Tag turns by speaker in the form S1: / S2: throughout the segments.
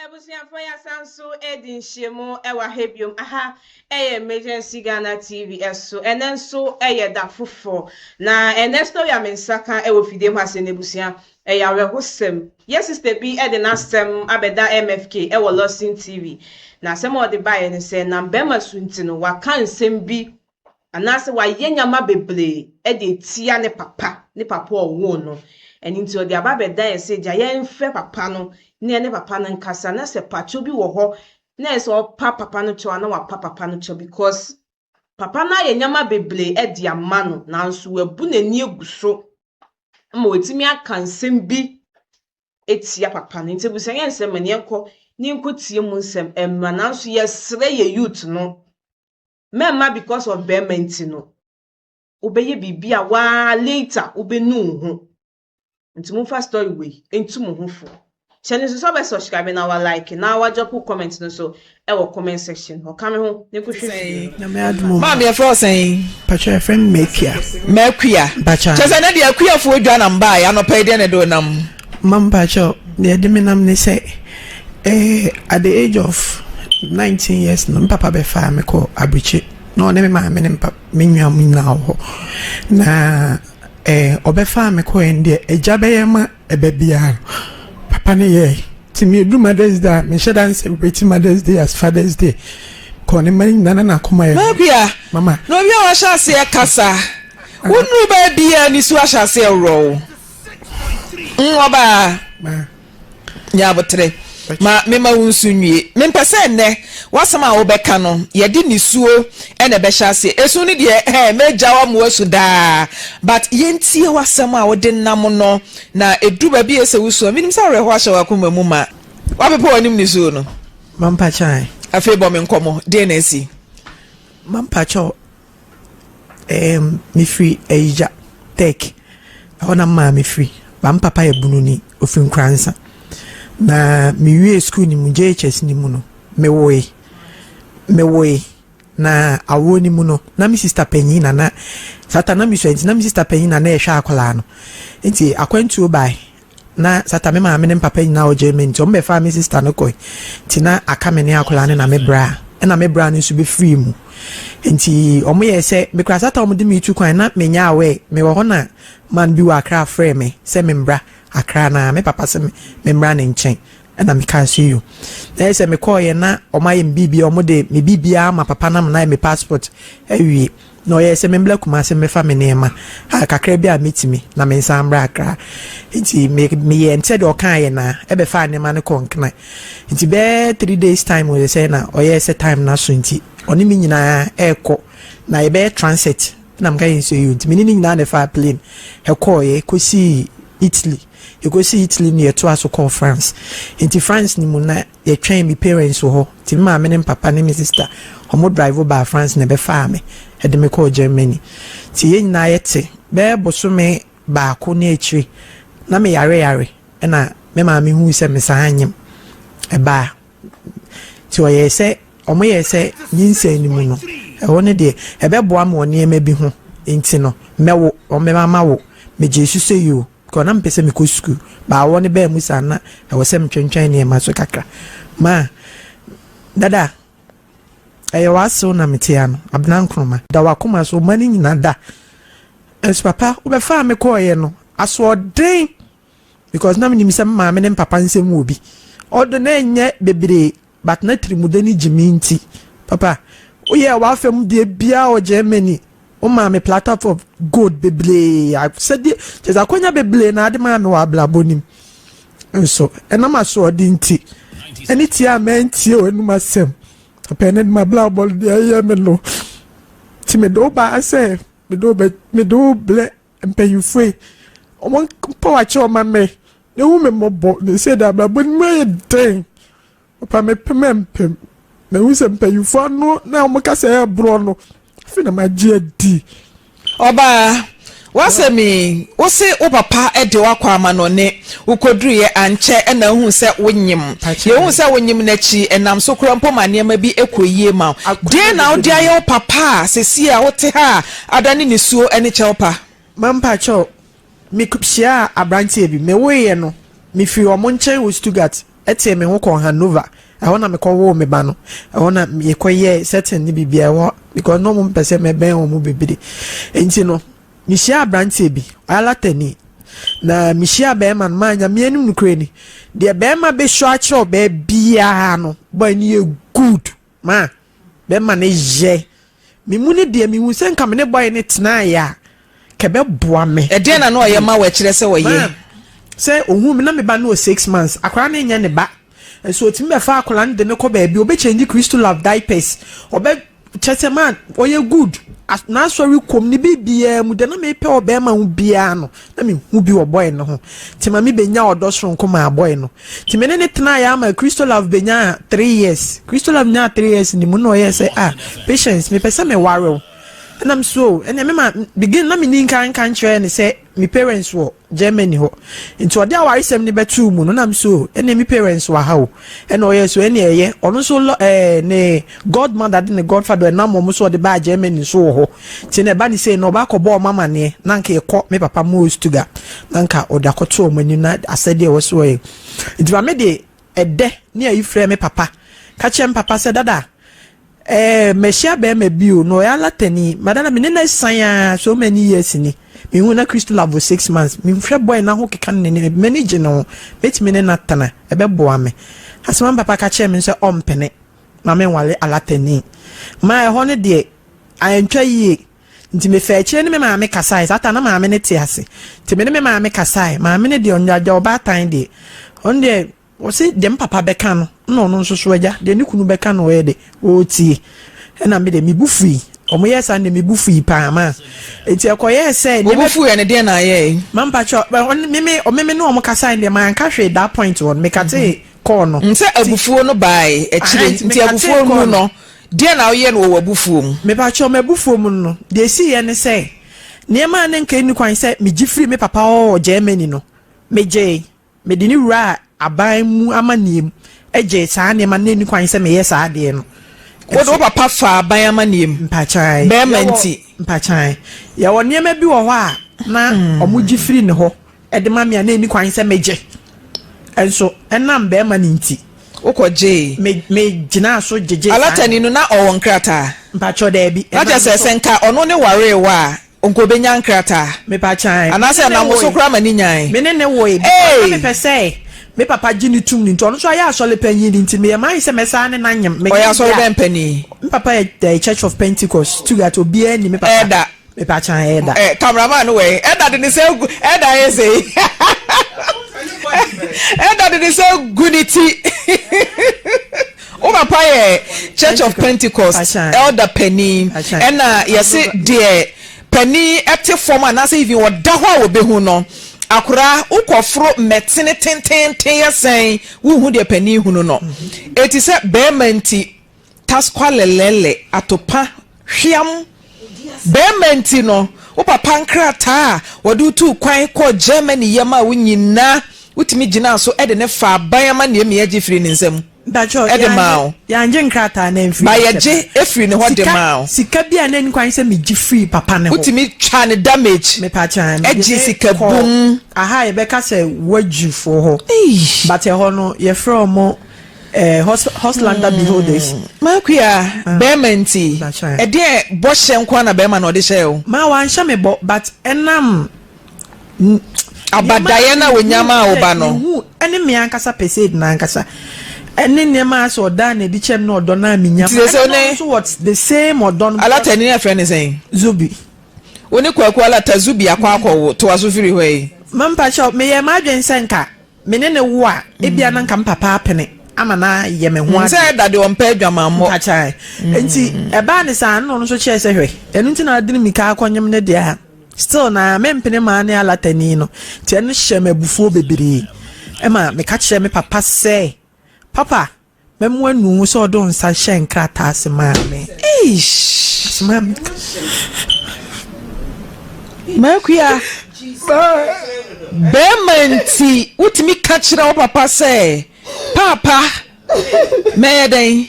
S1: Abusuafoɔ, yɛasan nso adi nhyiamu wɔ ha biom. Aha yɛ Emergency Ghana TV so. Ɛnɛ nso yɛ da foforɔ. Na ɛnɛ story a me nsa ka wɔ fidie mu ha sɛ n'abusua, ɛyɛ awerɛhosɛm. Yɛ sister bi de n'asɛm abɛda MFK wɔ Lawson TV. Na asɛm a ɔde baeɛ ne sɛ, nam bɛrima so nti no, waka nsɛm bi anaasɛ wayɛ nneɛma bebree de atia ne papa, ne papa a ɔwoo no. Ɛno nti ɔde aba abɛda yɛn sɛ gya yɛmfrɛ papa no na yɛne papa no nkasa, na sɛ pakyɛw bi wɔ hɔ na ɛsɛ sɛ ɔpa papa no kyɛw a, na wapa papa no kyɛw, because papa no ayɛ nneɛma bebree de ama no, nanso wabu n'ani agu so ma watumi aka nsɛm bi atia papa no. Nti abusua, yɛn nsɛm ma ne yɛnkɔ ne yɛnkɔtie mu nsɛm mmra. Nanso yɛsrɛ yɛ youth no, mɛmma because of bɛrima nti no wobɛyɛ biribi a waa later wobɛnu wo ho. Nti momfa story wei ntu mo ho fo. Hyɛ no nso sɛ wobɛ subscribe na wa like na wa drop comment no so ɛwɔ comment section hɔ. Ka me ho ne nkɔhwɛ video no.
S2: Nyame adom o.
S3: Maame, yɛfrɛ wo sɛn?
S2: Mpakyɛ, yɛfrɛ me Makua.
S3: Makua.
S2: Mpakyɛ.
S3: Kyɛ sɛ ne deɛ akuafoɔ dwa nam baeɛ anɔpa yi, deɛ ne de wo nam?
S2: Ma mpakyɛ, deɛ ɛde me nam ne sɛ at the age of 19 years no, me papa bɛfaa me kɔ aburokyi na ɔne me maame ne me nua mu nyinaa wɔ hɔ. Na ɔbɛfaa me kɔɛ no deɛ, agya bɛyɛ ma ɛbɛ biara no, papa no yɛɛ. Nti meɛduru Mother's Day a, mehyɛ da celebrate Mother's Day as Father's Day kɔ ne ma nyinaa na n'akoma yɛ.
S3: Makua.
S2: Mama.
S3: Na obi a wahyɛ aseɛ kasa, wonuru baabi a nisuo ahyɛ aseɛ worɔ wo. Ɔbaa.
S2: Ma.
S3: Nya aboterɛ ma mema wo nsu nwie. Mempɛ sɛ nnɛ w'asɛm a wobɛka no yɛde nisuo na ɛbɛhyɛ aseɛ. Esu no deɛ ɛɛ mɛgya wo ama woasu daa, but yɛntie w'asɛm a wode nam no, na ɛduru baabi a ɛsɛ wosu a, menim sɛ awerɛhoɔ ahyɛ w'akoma mu ma. Woapepa w'anim nisuo no?
S2: Mampakyɛ.
S3: Afei bɔ me nkɔmmɔ, deɛn na asi?
S2: Mampakyɛ, mefiri Ayigya Tech, ɛhɔ na maa mefiri. Ba me papa yɛ Bununi, ofiri Nkoransa. Na mewie school no mu, JHS no mu no, mewoe. Mewoe na awoɔ no mu no, na me sister panyin na sata na mesua, nti na me sister panyin na ɛhwɛ akwadaa no. Nti akwantuo bae na sata me maame ne me papa nyinaa wɔ Germany, nti ɔmo bɛfa me sister no kɔe, nti na aka me ne akwadaa no na me bra, ɛna me bra no nso bɛfiri mu. Nti ɔmo yɛ sɛ mekura sata, ɔmo de me tu kwan na menya awɛ mewɔ hɔ na man bi wɔ Accra frɛ me sɛ me mbra Accra, na me papa sɛ me mmra ne nkyɛn, ɛna meka sɛ yo. Na yɛ sɛ mekɔɔyɛ na ɔmo ayɛ me biribi, ɔmo de me biribiara ma papa nam na ayɛ me passport awie, na ɔyɛ sɛ membla Kumase mmɛfa me nneɛma a kakra bi a metumi na me nsa mbra Accra. Nti me meyɛ nti sɛ deɛ ɔkaeɛ na ɛbɛfa nneɛma no kɔ Nkran. Nti bɛɛ 3 days time wɔ sɛ na ɔyɛ sɛ time na so, nti ɔne me nyinaa ɛɛkɔ na yɛbɛyɛ transit na meka yɛ nso yi. Nti mene ne nyinaa na ɛfa plane ɛkɔɔyɛ kɔsii Italy. Yɛkɔsii Italy no, yɛtoa so kɔɔ France. Nti France no mu na yɛtwɛn me parents wɔ hɔ, nti me maame ne me papa ne me sister, ɔmo drive baa France na ɛbɛfaa me ɛde me kɔɔ Germany. Nti yɛn nyinaa yɛte bɛyɛ bosome 1 ne akyire na me yare yare, ɛna me maame hu sɛ me san anyem ɛbaa. Nti ɔyɛ sɛ ɔmo yɛ sɛ nyinsɛn no mu no, ɛhɔ no deɛ ɛbɛboa me wɔ nneɛma bi ho, nti no mɛwo, ɔmo ma wo. Megye esu sɛ yi o, because na mpɛ sɛ mekɔ sukuu baawɔ ne bɛɛ mu saa, na ɛwɔ sɛ metwentwɛn nneɛma so kakra. Ma dada, ɛyɛ w'asew na mete ano Abena Nkroma da wakoma so ɔma no nyina da. Ɛnso papa wobɛfaa me kɔɔyɛ no asoɔden, because na menim sɛ maame ne papa nsɛm wɔ bi ɔdo na ɛnyɛ bebree, but na tirimude ne gye me. Nti papa, woyɛ w'afɛm deɛ biara wɔ Germany, wo maame platter of gold bebree, sɛdeɛ kyerɛ sɛ akɔnya bebree na ade maa me wɔ abrabɔ nim. Nso ɛnam asoɔden nti ɛne tie a mantie wɔ anum asɛm papa, ɛne de mabrabɔ deɛ ɛyɛ me no. Nti mede wo baa sɛ mede wo bɛ mede wo blɛ mpanyinfoɔ yi, ɔmo mpa wakyɛ ɔma me na ehu me mmɔbɔ na ese de abrabɔ no mu ayɛ den. Papa, mepem mpem na ehu sɛ mpanyinfoɔ ano na ɔmo kasa ɛyɛ borɔ no, afei na magye adi.
S3: Ɔbaa, wasɛm yi, wo se wo papa de wakɔ amanɔne, wokɔduruiɛ ankyɛ ɛna wohu sɛ wonyim. Yɛhu sɛ wonyim n'akyi, ɛnam so kora mpo ma nneɛma bi kɔ yie ma wo. Deɛn na wode ayɛ wo papa a sesie a wote ha a adane nisuo ne kyɛw pa?
S2: Mampakyɛw, mehyia aberanteɛ bi, mewoeɛ no, mefiri ɔmo nkyɛn wɔ Stuttgart. tee me ho kɔɔ Hanover. Ɛhɔ na mekɔwoo me ba no. Ɛhɔ na yɛkɔyɛɛ setting ne biribiara ɛhɔ because na wɔn mpɛ sɛ mɛbɛn wɔn bebree. Nti no, mehyiaa aberanteɛ bi, ɔyɛ alatani. Na mehyiaa bɛrima no, maa Nyame anim nokorɛ ni, deɛ bɛrima bɛsu akyerɛ ɔbaa biara no, boy no yɛ good. Ma bɛrima no yɛ. Me mu no deɛ mehu sɛ nka me ne boy no tenaeɛ a, nka ɛbɛboa me.
S3: Ɛdeɛn na na ɔyɛ ma wo ɛkyerɛ sɛ ɔyɛ?
S2: Ma sɛ ɔhuu me na me ba no wɔ 6 months, akwadaa no nyɛ ne ba. Nso ɔtumi bɛfa akwadaa no de no kɔ baabi, ɔbɛchange Christolove diapers, ɔbɛ kyɛ sɛ ma ɔyɛ good. N'asɔre kɔm ne biribiara mu deɛ na mepɛ wɔ bɛrima ho biara no, na mehu bi wɔ boy no ho. Nti ma me bɛnya ɔdɔ soronko maa boy no. Nti me ne ne tenaeɛ ama Christolove bɛnyaa 3 years. Christolove nyaa 3 years ne mu na ɔyɛɛ sɛ, "Ah, Patience, mepɛ sɛ meware wo." Ɛnam so ɛnna me ma begin na me ni nka nka nkyerɛ ne sɛ me parents wɔ Germany hɔ. Nti ɔde awaresɛm no bɛtoo mu no, nam so ɛnna me parents wɔ ha o. Ɛna ɔyɛ so ɛnna ɛyɛ ɔno nso lɔ ne godmother de ne godfather ɛnam wɔn so ɔde baa Germany nso wɔ hɔ. Nti na ɛba ne sei na ɔba akɔbɔ ɔmo amaneɛ na nka ɛkɔ me papa mo wɔ Stuttgart na nka ɔde akɔto ɔmo anim na asɛdeɛ ɛwɔ so ɔyɛ. Nti maame de ɛdɛ ne ayi frɛ me papa ka kyerɛ me papa sɛ, "Dada, mɛhyia bɛrima bi o, na ɔyɛ alatani madana me ne no san a so many years ni." Mehu na Christolove wɔ 6 months. Mehwɛ boy na ho keka no n'anim, m'ani gye ne ho, mɛtumi ne no atena, ɛbɛboa me. Asɛm a me papa ka kyerɛ me sɛ ɔmpene ma menwale alatani ma ɛhɔ no deɛ antwa yie. Nti mefɛ akyire ne me maame kasae. Saa ta na maame ne te ase, nti me ne me maame kasae. Maame ne deɛ, ɔnyagya ɔbaatan deɛ, ɔno deɛ wɔsi deɛ me papa bɛka no na ɔno nso so agya deɛ ne kunu bɛka no ɔyɛ de ɔretie. Ɛna me de me bu fui, ɔmo yɛ saa de me bu fui paa ma eti ɛkɔyɛ sɛ
S3: Wo bu fui yɛ ne deɛ na ayɛ?
S2: Mampakyɛ ɔne me ɔme me ne ɔmo kasae deɛ manka hwee. That point wɔ no mekate kɔɔ no.
S3: Sɛ abufuo no bae akyire nti abufuo mu no, deɛ na woyɛ no wɔ w'abufuo mu?
S2: Mepakyɛ, ɔmo abufuo mu no deɛ esi yɛ ne sɛ nneɛma a ne nka ni kwan sɛ megye firi me papa hɔ wɔ Germany no, megye mede ne wura aban mu amanneɛ mu gye saa nneɛma no. Ni kwan sɛ meyɛ saa adeɛ no.
S3: Wode wo papa fa aban amanneɛ mu?
S2: Mpakyan.
S3: Bɛrima nti?
S2: Mpakyan, yɛwɔ nneɛma bi wɔ hɔ a na ɔmo gye firi ne hɔ ɛde ma me a na ɛni kwan sɛ megye, nso ɛnam bɛrima no nti
S3: Wokɔ gyee?
S2: Me gyina so gyegye.
S3: Alatani no na ɔwɔ nkrataa?
S2: Mpakyɛw, daabi.
S3: Na kyerɛ sɛ nka ɔno ne waree wo a, nka obɛnya nkrataa?
S2: Mepakyan.
S3: Anaasɛ nam wo so koraa ma ne nyae?
S2: Me ne ne woe because na mepɛ sɛ me papa gye ne tum no, nti ɔno nso ayɛ asɔre panyin no, nti meyɛ maa sɛ mɛsaa ne nanyem.
S3: Ɔyɛ asɔre bɛn panin?
S2: Me papa yɛ the Church of Pentecost, Stuttgart. Obiara ni me papa.
S3: Ɛda.
S2: Mepakyan, ɛda.
S3: Ɛ cameraman no wɛ ɛda de ne sɛ gu ɛda yɛ sɛ ɛda de ne sɛ gu ne ti. Wo papa yɛ Church of Pentecost elder panin, ɛna yɛse deɛ panin ɛte fam anaasɛ even ɔda hɔ a wɔbɛhu no akora wokɔforo mmɛtene tententen yɛ sɛn wohu deɛ panin hunu no. Eti sɛ bɛrima nti taskwa lɛlɛlɛ atopa hweam bɛrima nti no, wo papa nkrataa a wɔde tuu kwan kɔɔ Germany yam a wo nyinaa wotumi gyinaa so de ne fa aban amanneɛ mmea gye firi ne nsam ɛde maa wo.
S2: Yɛangye nkrataa na mfiri
S3: Ba yɛgye efiri ne hɔ de maa wo.
S2: Sika bi a na ni kwan sɛ megye firi papa ne hɔ.
S3: Wotumi twa ne damage.
S2: Mepakyan.
S3: Ɛgye sika bum.
S2: Aha yɛbɛka sɛ wadwufoɔ hɔ, but ɛhɔ no yɛfrɛ ɔmo Auslander Behörde.
S3: Makua, bɛrima nti ɛdeɛ bɔhyɛ nko na bɛrima na ɔde hyɛ o?
S2: Ma wanhyɛ me bɔ, but ɛnam
S3: abadaeɛ na wonya maa wo ba no.
S2: Ɛne me ankasa pɛ sɛ edina ankasa ɛne nneɛma asɛ ɔda na edi kyɛm na ɔdɔ na mi nya.
S3: Ti sɛ ne
S2: nso wɔ the same ɔdɔ no.
S3: Alatani ne yɛfrɛ ne sɛn?
S2: Zubi.
S3: Wo ne Kwaku Alata Zubi akɔ akɔwo toa so firi hɔ yi.
S2: Mampakyɛw, meyɛ m'adwene sɛ nka me ne ne wo a, ebia na nka mpapa apene ama na yɛ me ho
S3: ade. Sɛ ɛda de ɔmpɛ adwamammɔ.
S2: Mpakyan, nti ɛbaa ne saa no, ɔno nso kyerɛ sɛ hwɛ, ɛno nti na adene mika akɔnyem ne deɛ a still na mempene maa ne alatani no. Nti ɛno hyɛ me abufuo bebree ɛma meka kyerɛ me papa sɛ, "Papa, mɛmo anu ho sɛ ɔde wo nsa hyɛ nkrataa ase maa me."
S3: Eish.
S2: Ase maa me.
S3: Makua, bɛrima nti wotumi ka kyerɛ wo papa sɛ, "Paapa, mɛyɛ dɛn?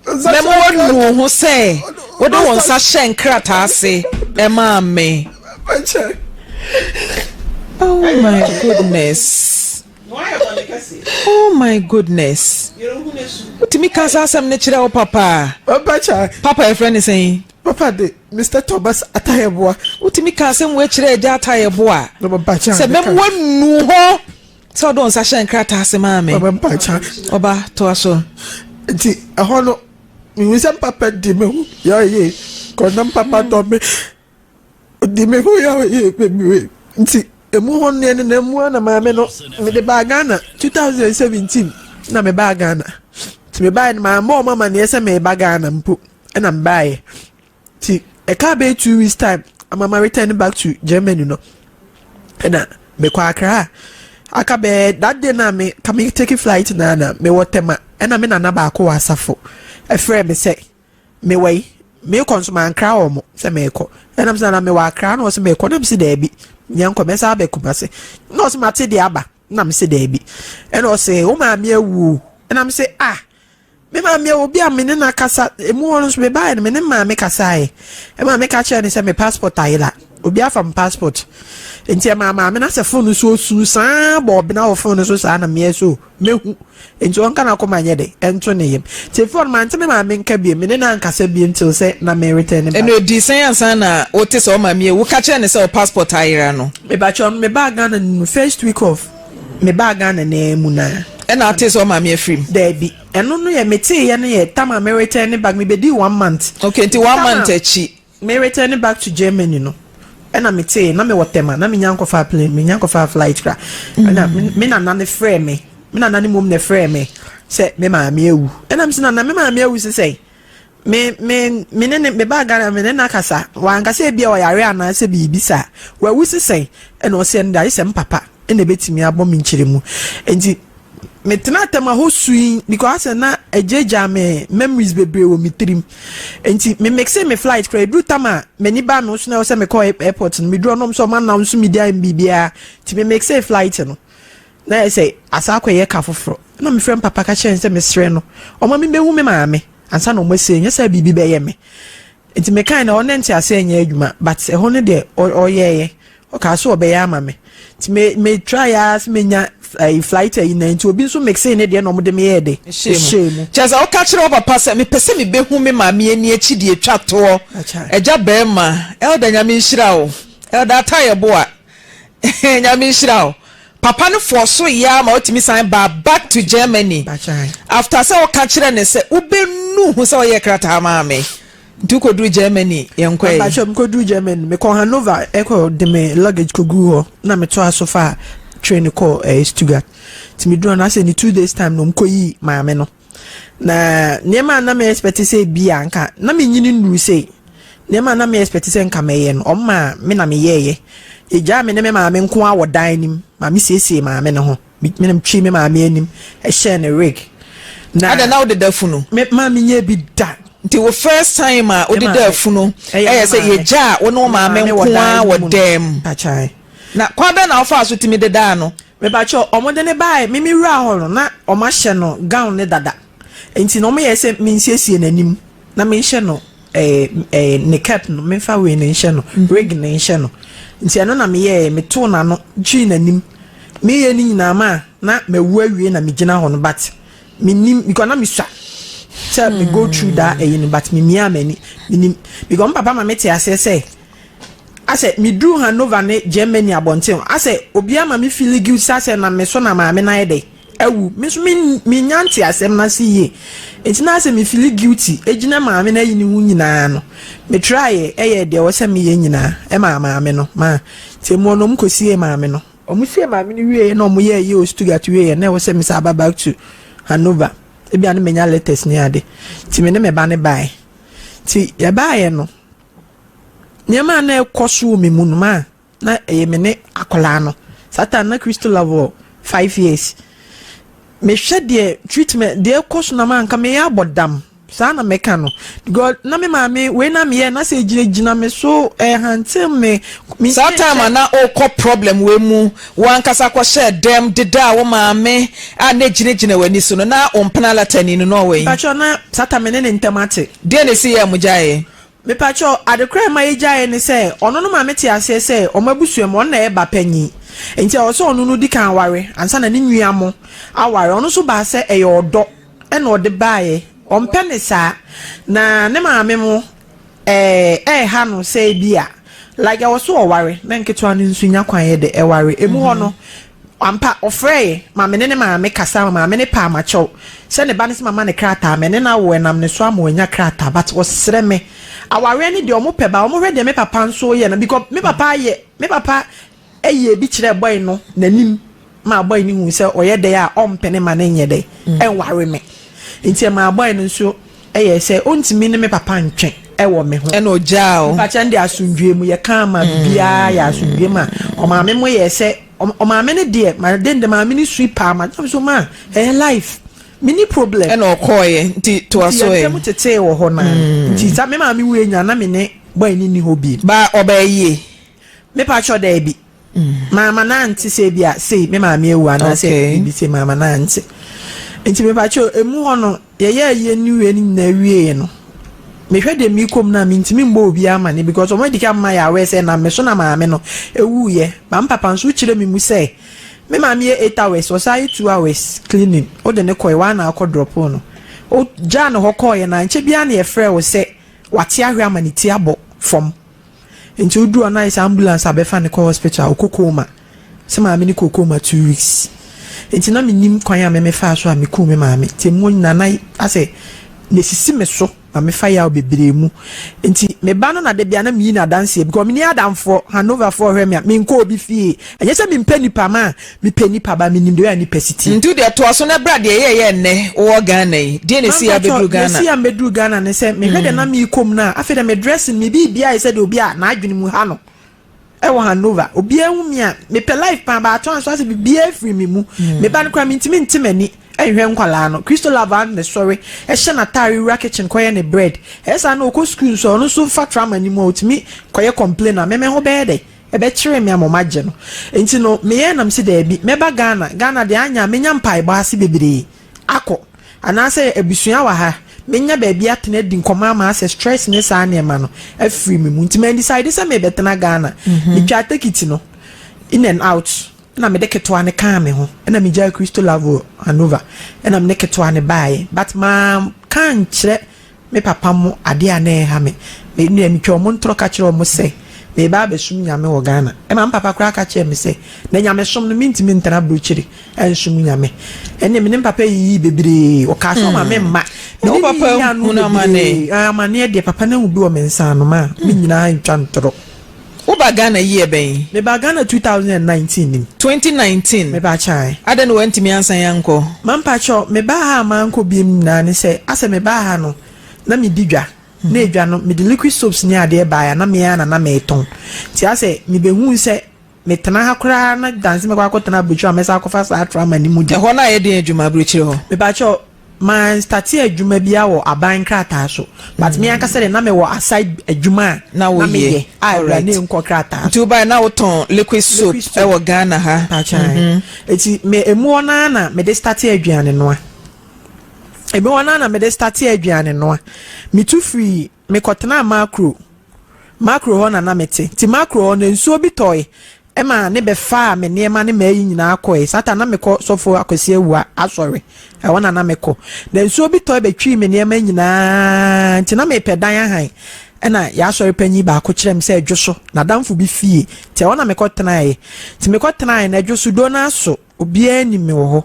S3: Mɛma wanu wo ho sɛ wode wo nsa hyɛ nkrataa ase ɛmaa me." Oh my goodness. Oh my goodness. Wotumi ka saa asɛm no kyerɛ wo papa
S2: a? Papa kya.
S3: Papa yɛfrɛ ne sɛn?
S2: Papa de Mr. Thomas Atayeboa.
S3: Wotumi ka asɛm wei kyerɛ agya Atayeboa?
S2: Papa kya.
S3: Sɛ mɛma wanu hɔ sɛ ɔde wo nsa hyɛ nkrataa ase maa me.
S2: Papa kya.
S3: Ɔba toa so.
S2: Nti ɛhɔ no mehu sɛ papa di me ho yɛ kɔ na papa dɔ me. Ɔdi me ho yaw yie bebree nti emu hɔ no yɛnenam mu ara na maame no mede baa Ghana 2017 na mebaa Ghana nti mebaeɛ no mammɔ wɔn amaneɛ sɛ mereba Ghana mpo ɛna mebaeɛ nti ɛkaa bɛyɛ 2 weeks time ama ma return back to Germany no ɛna mekɔ Accra aka bɛyɛ that day na me ka me take flight na na mewɔ Tema ɛna me nana baako wɔ asafo ɛfrɛ me sɛ mewɔ yi meekɔ nso mankra wɔn sɛ meekɔ ɛnam sɛ na mewɔ Akra na ɔsɛ meekɔ na mesi daabi nyɛ nkɔ mɛsa abɛ Kumase na ɔsɛ mate deɛ aba na mesi daabi ɛna ɔsɛ wo maame awu ɛna mesi ah me maame awu bi a me ne na kasa emu hɔ no nso mebaeɛ no me ne maame kasaeɛ ɛma me ka kyerɛ ne sɛ me passport ayera obi afa me passport nti ɛma maame na sɛ phone so osu saa bɔ ɔbena wɔ phone so saa na meɛ so mehu nti ɔnka na akɔma nyɛ de ɛnto ne yam nti efi hɔ no mante me maame nka biem, me ne no ankasa biem till sɛ na me return back.
S3: Ɛna odi sɛn ansa na wote sɛ ɔmaame awu? Woka kyerɛ no sɛ wo passport ayera no?
S2: Mepakyɛw, me baa Ghana no first week of me baa Ghana naa mu naa.
S3: Ɛna wote sɛ ɔmaame afiri mu?
S2: Daabi, ɛno no yɛ meteeɛ no yɛ tam a me return back, me bɛdii one month.
S3: Okay, nti one month akyi.
S2: Me return back to Germany no ɛna me tee na me wɔ Tema na me nya nkɔfaa plane me nya nkɔfaa flight kora ɛna me nana ne frɛ me me nana ne mom na frɛ me sɛ me maame awu ɛna me sɛ nana me maame awu sesɛn me me me ne ne me ba Ghana me ne na kasa wankasa ebi a ɔyare anaasɛ biribi saa wawu sesɛn ɛna ɔsɛ ɛno de ayɛ sɛ mpapa ɛna ebetumi abɔ me nkyerɛmu nti metena Tema hɔ sui because asɛ na agyagya me memories bebree wɔ me tirim nti me miss me flight kora eduru tam a m'ani ba me so na ɛwɔ sɛ mekɔ airport no meduru ɔnom sɛ ɔmo announce me di ayɛ biribiara nti me miss flight no na yɛ sɛ asa akɔyɛ ka foforɔ na mefrɛ m papa ka kyerɛ sɛ mesrɛ no ɔma me bɛhu me maame ansa na ɔmo asie nyɛ sɛ biribi bɛyɛ me nti mekan na ɔne nte ase nyɛ adwuma but ɛhɔ no deɛ ɔyɛɛyɛ ɔkaa so ɔbɛyɛ ama me nti me me try ya sɛ menya ɛyi flight ayi na nti obi nso miss ne deɛ na ɔmo de me yɛ de
S3: ɛhyɛ mu. Kyerɛ sɛ woka kyerɛ wo papa sɛ mepɛ sɛ mebɛhu me maame ani akyi deɛ etwa toɔ. Agya bɛrima, Elder, Nyame nhyira wo. Elder Atayɛboa, Nyame nhyira wo. Papa no fɔ so yɛ ama wotumi san ba back to Germany after sɛ woka kyerɛ ne sɛ wobɛnu ho sɛ ɔyɛ krataa maa me. Nti wokɔduru Germany, yɛnkɔ ɛ?
S2: Abakyɛ mekɔduru Germany, mekɔ Hanover ɛkɔ de me luggage kɔguu hɔ na metoa so fa train kɔ Stuttgart. Nti meduru hɔ no asɛ ne 2 days time na ɔmkɔyii maame no na nneɛma a na me expect sɛ bi a nka na menyini nnuru sei nneɛma a na me expect sɛ nka mɛyɛ no ɔma me na meyɛɛyɛ. Yɛgyaa me ne me maame nko a wɔ dan nim. Maame siesie maame no ho, me na metwi me maame anim ɛhyɛɛ ne wig
S3: na ada na wode da funu?
S2: Me maame nyɛ bi da.
S3: Nti wo first time a wode da funu ɛyɛ sɛ yɛgyaa wo ne wo maame nko a wɔ dɛm?
S2: Pakyae.
S3: Na kwan bɛn na wofaa so tumi dedaa no?
S2: Mepakyɛ ɔmo de ne bae, mimi wura hɔ no na ɔmo ahyɛ no gown ne dada nti na ɔmo yɛ sɛ mensiesie n'anim na menhyɛ no ɛɛ ɛɛ ne cap no, memfa wei ne nhyɛ no, wig ne nhyɛ no. Nti ɛno na meyɛɛ, metoo n'ano twii n'anim meyɛ ne nyinaa ma na mawu awie na megyina hɔ no, but menim because na mesua sɛ me go through that ɛyi no, but memia m'ani menim because me papa ma mete aseɛ sɛ asɛ meduru Hanover ne Germany abɔnten asɛ obiara ma me feel guilty sɛ asɛ na me so na maame na ayɛ dɛ awu. Me nso me menya nte asɛm no ase yie nti na asɛ me feel guilty egyina maame no ayi ne ho nyinaa no. Me try ɛyɛ deɛ ɛwɔ sɛ meyɛ nyinaa ɛma maame no ma nti emu ɔno ɔmo kɔsie maame no. Ɔmo sie maame no wie na ɔmo yɛ ɛyɛ wɔ Stuttgart wie na ɛwɔ sɛ me sa aba back to Hanover ebi a ne menya letters ne ade nti me ne me ba ne bae. Nti yɛbaeɛ no, nneɛma a na ɛkɔ so wɔ me mu no ma na ɛyɛ me ne akwadaa no. Saa time na Christo wɔ 5 years. Mehwɛ deɛ treatment deɛ ɛkɔ so na ma nka meyɛ abɔ dam saa na mɛka no because na me maame wei na meyɛ na sɛ gyinagyina me so ɛhante me.
S3: Saa time a na wokɔ problem wei mu, wankasa kɔhyɛ dɛm deda a wo maame a na gyinagyina w'ani so no, na wo mpena latani no na ɔwɔ yi?
S2: Mpakyɛw, na saa time me ne ne ntɛm ate.
S3: Deɛ na ɛsi yɛ a mo gyaeɛ?
S2: Mepakyɛw, adekora ma yɛgyaeɛ ne sɛ ɔno no ma mete aseɛ sɛ ɔmo abusua mu ɔno na ɛyɛ ba panyin. Nti ɛwɔ sɛ ɔno no di kan ware ansa na ne nua mo aware. Ɔno nso baa sɛ ɛyɛ ɔdɔ ɛna ɔde baeɛ. Ɔmpɛ ne saa. Na ne maame mo ɛɛha no sɛ ebi a like ɛwɔ so ɔware na nketewa no nso nya kwan yɛ de ɛware. Emu hɔ no ampa ɔfrɛɛ maame ne ne maame kasa ma maame ne pa amakyɛw sɛ ne ba ne sɛ mama ne krataa mɛ ne na awo ɛnam ne so ama wanya krataa, but ɔsrɛ me awareɛ ne deɛ ɔmo pɛ ba ɔmo hwɛ deɛ me papa nso yɛ no, because me papa ayɛ, me papa ɛyɛ ebi kyerɛ boy no n'anim ma boy no hu sɛ ɔyɛ dɛ a ɔmpɛ ne ma ne nyɛ dɛ ɛnware me. Nti ɛma boy no nso ɛyɛ sɛ ɔntumi ne me papa ntwe ɛwɔ me ho.
S3: Ɛna ɔgyaa o.
S2: Mpakyɛ de asomdwe mu yɛka ama biribiara yɛ asomdwe mu a ɔmaame mo yɛ sɛ ɔmaame no deɛ ma den de maame no sui paa ma so ma ɛyɛ life mini problem.
S3: Ɛna ɔkɔɔyɛ nti toa so.
S2: Nti yɛntɛm tetee wɔ hɔ naa nti sa me maame wu enya na me ne boy ni ni hɔ bi.
S3: Ba ɔbɛyɛ yie?
S2: Me pa kyɛ daabi, maama nante sɛ bi a sei me maame ewu anaasɛ biribi sɛ maama nante. Nti me pa kyɛ emu hɔ no yɛyɛ ayie ne wie ne nyinaa wie no, mehwɛ deɛ mi kɔm na mintimi mbɔ obi ama ne because ɔmo adi ka mma yɛ awɛ sɛ na me so na maame no ewuiɛ. Maame papa nso kyerɛ mi mu sɛ me maame yɛ 8 hours, ɔsan yɛ 2 hours cleaning. Ɔde ne kɔɛ waa na akɔ drop no, ɔgyaa ne hɔ kɔɔyɛ na nkyɛn biara na yɛfrɛ wo sɛ wate ahwɛ ama ne ti abɔ fam. Nti oduru hɔ na ayɛ sɛ ambulance abɛfa ne kɔ hospital a ɔkɔ coma, sɛ maame ne kɔ coma 2 weeks. Nti na menim kwan a mɛmɛ fa so a mekum me maame. Nti emu nyinaa na asɛ na esisi me so ma mefa yaw bebree mu. Nti me ba no na de bia na meyi n'adanseɛ because meni adamfoɔ Hanoverfoɔ hwɛ me a menkɔ obi fie. Ɛnyɛ sɛ mempɛ nipa ma mepɛ nipa ba menim deɛ ɔyɛ nipa si tie.
S3: Nti deɛ toa so na bra deɛ yɛyɛ nnɛ wowɔ Ghana yi, deɛ na esi abɛduru Ghana?
S2: Esi abɛduru Ghana ne sɛ mehwɛ deɛ na meekɔ mu no a, afei deɛ me dressing me biribiara yɛ sɛ deɛ obi a n'adwene mu ha no ɛwɔ Hanover. Obiara hu mi a mepɛ life paa baato anso asɛ biribiara firi mi mu. Me ba no koraa mentumi nte m'ani ɛnhwɛ nkwalaa no. Kristo lava ne sɔre ɛhyɛ n'ataare wura kitchen kɔyɛ ne bread. Ɛyɛ saa na ɔkɔ school nso, ɔno nso fa trauma ne mu a ɔtumi kɔyɛ complain a mɛmɛ ho bɛyɛ dɛ ɛbɛkyerɛ me ama ɔmo agye no. Nti no meyɛ nam si daabi, mɛba Ghana. Ghana deɛ anya menya mpaebɔ ase bebree akɔ anaasɛ abusua wɔ ha, menya baabi atena di nkɔmɔ ama asɛ stress ne saa nneɛma no afiri me mu. Nti mɛ decide sɛ mebɛtena Ghana. Metwa ticket no in and out ɛna mede ketewa ne kaa me ho ɛna megyaa Kristo Love Hanover ɛna mene ketewa ne baeɛ, but maa ka nkyerɛ me papa mo adeɛ a na ɛha me. Me nua metwa ɔmo ntorɔ ka kyerɛ ɔmo sɛ meba abɛsom Nyame wɔ Ghana. Ɛma me papa koraa ka kyerɛ me sɛ na Nyame som no mentumi ntena aburokyire ɛnsom Nyame. Ɛne me ne me papa yiyi bebree, ɔkaa sɛ ɔma me mma.
S3: Na wo papa hunu amane?
S2: Amanneɛ deɛ papa no ahu bi wɔ me nsa ano ma me nyinaa ntwa ntorɔ.
S3: Woba Ghana yi yɛ bɛn?
S2: Meba Ghana 2019 nim.
S3: 2019?
S2: Meba kyae.
S3: Adɛn na wantumi ansan ankɔ?
S2: Mampakyɛw, mebaa ha a mankɔ biem nyinaa ne sɛ asɛ mebaa ha no na medi dwa na edwa no mede liquid soaps ne adeɛ baeɛ a na mea na na meetɔn. Nti asɛ mebɛhuu sɛ metena ha koraa na danse mɛkɔ akɔtena aburokyire a mɛsa akɔfa saa trauma ne mu de.
S3: Ɛhɔ no a yɛde adwuma aburokyire hɔ?
S2: Mepakyɛw, ma start adwuma bi wɔ aban krataa so, but me ankasa de na mewɔ aside adwuma a
S3: na woyɛ.
S2: Meyɛ a awura ne nkɔ krataa.
S3: Nti wobae na wotɔn liquid soap ɛwɔ Ghana ha?
S2: Mepakyɛw, eti me emu hɔ naa na mede start aduane noa. Emu hɔ naa na mede start aduane noa. Metu firi mekɔtena Makro. Makro hɔ na na mete. Nti Makro hɔ no nsuo bi tɔe ɛma ne bɛfaa me nneɛma ne maayi nyinaa kɔe. Sata na mekɔ sɔfo Akwasi Awua asɔre ɛhɔ na na mekɔ na nsuo bi tɔe bɛtwii me nneɛma nyinaa. Nti na mepɛ dan ahan ɛna yɛasɔre panyin baako kyerɛ me sɛ ɛdwo so n'adamfo bi fie, nti ɛhɔ na mekɔ tenaeɛ. Nti mekɔ tenaeɛ na ɛdwo so do no aso obiara nim me wɔ hɔ.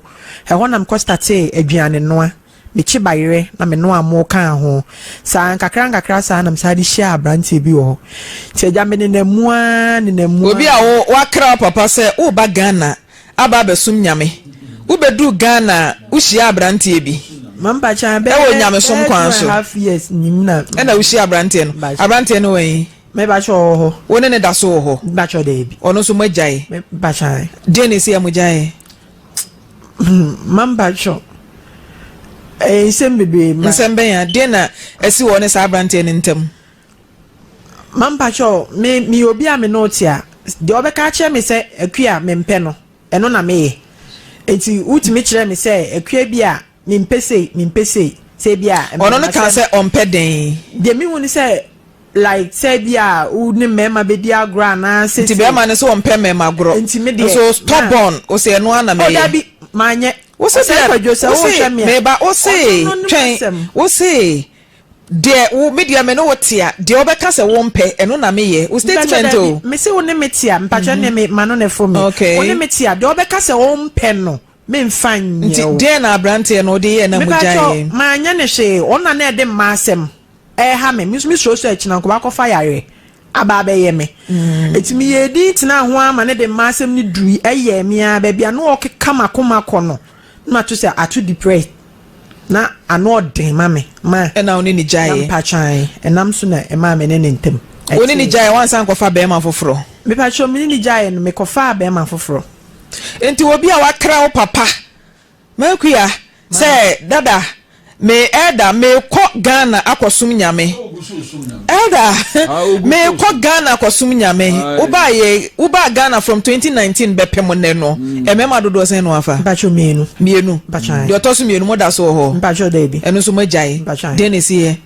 S2: Ɛhɔ na mekɔ startee aduane noa. Mekye bayerɛ na me noa mo kaa ho saa nkakra nkakra saa na mesaa de hyia aberanteɛ bi wɔ hɔ. Nti agya me nenam mu ara nenam mu.
S3: Obi a wo wakra wo papa sɛ woba Ghana aba abɛsom Nyame, wobɛduru Ghana a wohyia aberanteɛ bi.
S2: Mampakyɛ
S3: ɛwɔ nyamesom kwan
S2: so. 2.5 years nim na.
S3: Ɛna wohyia aberanteɛ no. Aberanteɛ no wɔ
S2: Mebakyɛ wɔ hɔ.
S3: Wo ne ne da so wɔ hɔ?
S2: Mebakyɛ daabi.
S3: Ɔno nso moagyae?
S2: Mebakyɛ.
S3: Deɛ na ɛsi a mogyae?
S2: Mampakyɛ ɛyɛ nsɛm bebree ma.
S3: Nsɛm bɛn a? Deɛ na ɛsi wɔ ne saa aberanteɛ no ntam?
S2: Mampakyɛ me meyɛ obi a me ne ɔte a deɛ ɔbɛka akyerɛ me sɛ akua a mempɛ no ɛno na meyɛ. Nti wotumi kyerɛ me sɛ akua bi a mempɛ sei, mempɛ sei, sɛ bi a.
S3: Ɔno no ka sɛ ɔmpɛ den?
S2: Deɛ mehu ne sɛ. Like sɛ bi a wo ne mmarima bɛdi agorɔ anaa sɛ.
S3: Nti bɛrima no sɛ ɔmpɛ mmarima agorɔ.
S2: Nti me deɛ.
S3: Nso stubborn ɔsɛ ɛno ara na mɛyɛ.
S2: Oh dabi manyɛ.
S3: Wo se
S2: Ɔsɛ Kwadwo sɛ wohwɛ me a.
S3: Meba wo se twɛn wo se deɛ wo me deɛ me ne wo te a deɛ wobɛka sɛ wo mpɛ ɛno na meyɛ wo statement o.
S2: Me se wo ne me te a mpakyɛ ne me ma no ne fo me.
S3: Okay.
S2: Wo ne me te a deɛ wobɛka sɛ wo mpɛ no me nfa nyɛ
S3: o. Nti deɛn na abranteɛ no wode yɛɛ na mo gyaeɛ?
S2: Mepakyɛw manyɛ no hwee ɔno na na ɛde mma asɛm. Ɛreha me. Me nso mesuro sɛ akyina nka wakɔfa yareɛ aba abɛyɛ me. Enti meyɛɛ dinn tenaa ho ara ma ne de mma asɛm no durui. Ɛyɛɛ me ara baabi a na ɔrekeka m'akoma kɔ no, na mato sɛ ato depressed. Na ano ɔden ma me ma.
S3: Ɛna wo ne no gyaeɛ?
S2: Na mpakyɛw, ɛnam so na ɛmaa me ne ne ntam
S3: Wo ne no gyaeɛ, woansan ankɔfa barima foforɔ?
S2: Mepakyɛw, me ne no gyaeɛ no, mekɔfaa barima foforɔ.
S3: Enti obi a wakra wo papa M'akua sɛ dada me elder mekɔ Ghana akɔsom Nyame Elder mekɔ Ghana akɔsom Nyame Wobaa yɛ wobaa Ghana from 2019 bɛpem nnɛ no mmarima dodoɔ sɛn na wafa?
S2: Mpakyɛw mmienu.
S3: Mmienu.
S2: Mpakyɛw.
S3: Deɛ ɔtɔ so mmienu mo da so wɔ hɔ?
S2: Mpakyɛw daabi.
S3: Ɛno nso mo agyae?
S2: Mpakyɛw.
S3: Deɛn na ɛsiiɛ?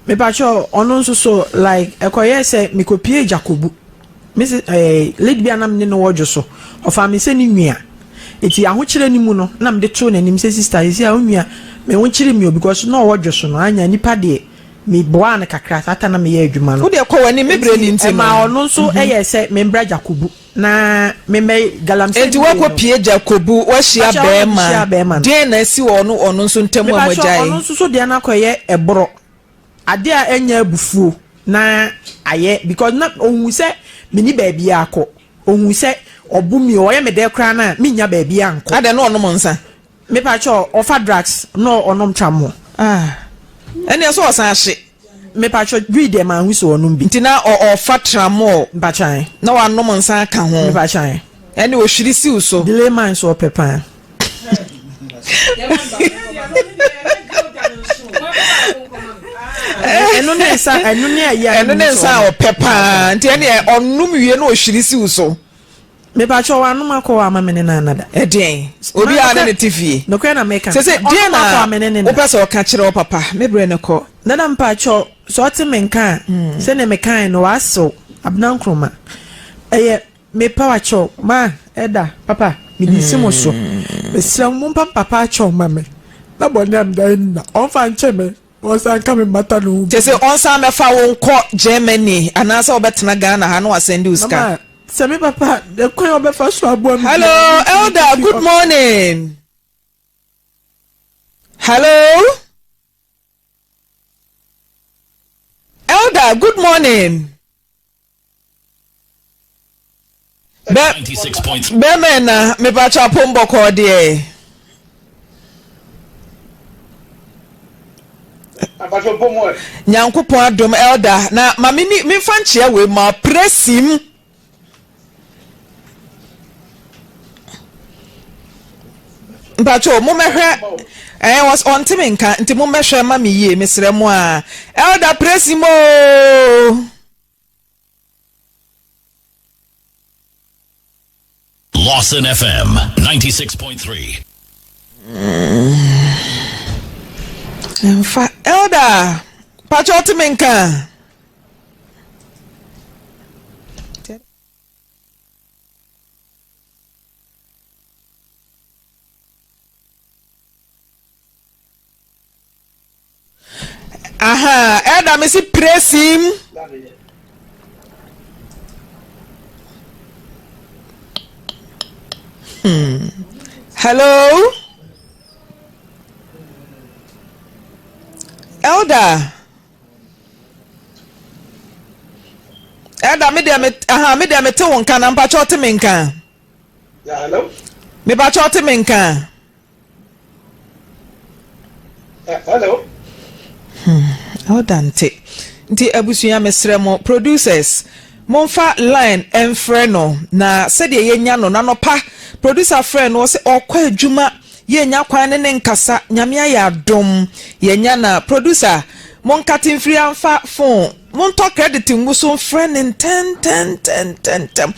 S2: Mepakyɛw ɔno nso so like ɛkɔyɛɛ sɛ mekɔpiee Jakobu. Me se eh, lady bi a na me ne no wɔ dwo so, ɔfaa me sɛ ne nua. Eti ahokyerɛ no mu no, na mede too n'anim sɛ sister, seesei a wo nua, me ho kyere me o because na ɔwɔ dwo so no, anya nipa deɛ, me boaa no kakra, saa ta na meyɛ adwuma no.
S3: Wo deɛ kɔ w'anim, me brɛ no
S2: Enti
S3: nti no.
S2: ɛmaa ɔno nso yɛɛ sɛ membra Jakobu na memmɛ galamsey
S3: Enti
S2: no wei no.
S3: woakɔ pie Jakobu, woahyia
S2: Mepakyɛw, ɛna mehyiaa
S3: bɛɛma,
S2: bɛɛma no.
S3: deɛn na asi wɔ ɔno ɔno nso ntam a
S2: Mepakyɛw,
S3: moagyae?
S2: ɔno nso so deɛ no akɔyɛ ɛborɔ. Ade a ɛnyɛ abufuo na ayɛ because na ohuu sɛ menni baabiara kɔ. Ohuu sɛ ɔbo mi o, ɔyɛ me dɛ koraa no a mennya baabiara nkɔ.
S3: Adɛn na ɔnom nsa?
S2: Mepakyɛw, ɔfa drugs na ɔnom tramol.
S3: Ah, ɛnneɛ sɛ ɔsan hye.
S2: Mepakyɛw, weed deɛ manhu sɛ ɔnom bi.
S3: Nti na ɔfa tramol.
S2: Mepakyɛw.
S3: Na wanom nsa aka ho.
S2: Mepakyɛw.
S3: Ɛnneɛ ɔhwiri siw so.
S2: Delay man nso ɔpɛ paa. Ɛno ne nsa ɛno ne ɛyɛ
S3: ɛno ne nsa a ɔpɛ paa nti ɛne ɔnom wie na ɔhwiri siw so.
S2: Mepakyɛ wanom akɔ hɔ ama me ne no anada.
S3: Ɛdeɛn obi a ne ne te fie.
S2: Nokorɛ na meka.
S3: Sɛ sɛ deɛn na wopɛ sɛ ɔka kyerɛ wo papa me berɛ no kɔ.
S2: Nana mpakyɛ sɛ ɔte me nka a sɛdeɛ mekae no wasew Abena Nkrumah ɛyɛ Mepa wo akyɛw, ma, Elder, papa, mede si mo so. Mesrɛ mo, mompa me papa akyɛw mma me, na bɔne a mede ayɛ no nyinaa, ɔmfa nkyɛ me, na ɔnsan nka me mmata ne ho bio.
S3: Kyerɛ sɛ ɔnsan mmɛfa wo nkɔ Germany anaasɛ wobɛtena Ghana ha na wasɛnde wo sika.
S2: Mama, sɛ me papa, kwan a ɔbɛfa so aboa me biara,
S3: Hello,
S2: mentumi
S3: Elder,
S2: mfi
S3: good
S2: ɔ.
S3: morning. Hello, Elder, good morning. Bɛmɛ na mepakyɛ apom bɔkɔɔ deɛ. Nyankopɔn adom elder na ma me ni memfa nkyea wei ma presim. Mpakyɛ mommɛhwɛ ɛɛ ɔnte me nka nti mommɛhwɛ ma me yie mesrɛ mo a elder presim ooo.
S4: Lawson FM 96.3.
S3: Mfa elder pakyɛ ɔte me nka. Aha, elder me si praise him. Hmm. Hello? Elder. Elder me deɛ me aha me deɛ me te wo nka na mpakyɛ ɔte me nka.
S5: Hello.
S3: Me pakyɛ ɔte me nka.
S5: Hello.
S3: Hmm, ɔda nte. Nti abusua mesrɛ mo producers momfa line mfrɛ no na sɛdeɛ yɛnya no nanɔpa producer frɛ no ɔsɛ ɔkɔ adwuma yɛnya kwan ne ne nkasa nyame ayɛ adom yɛnya na producer monkate mfiri amfa phone montɔ credit ngu so mfrɛ ne ntɛntɛntɛntɛntɛm.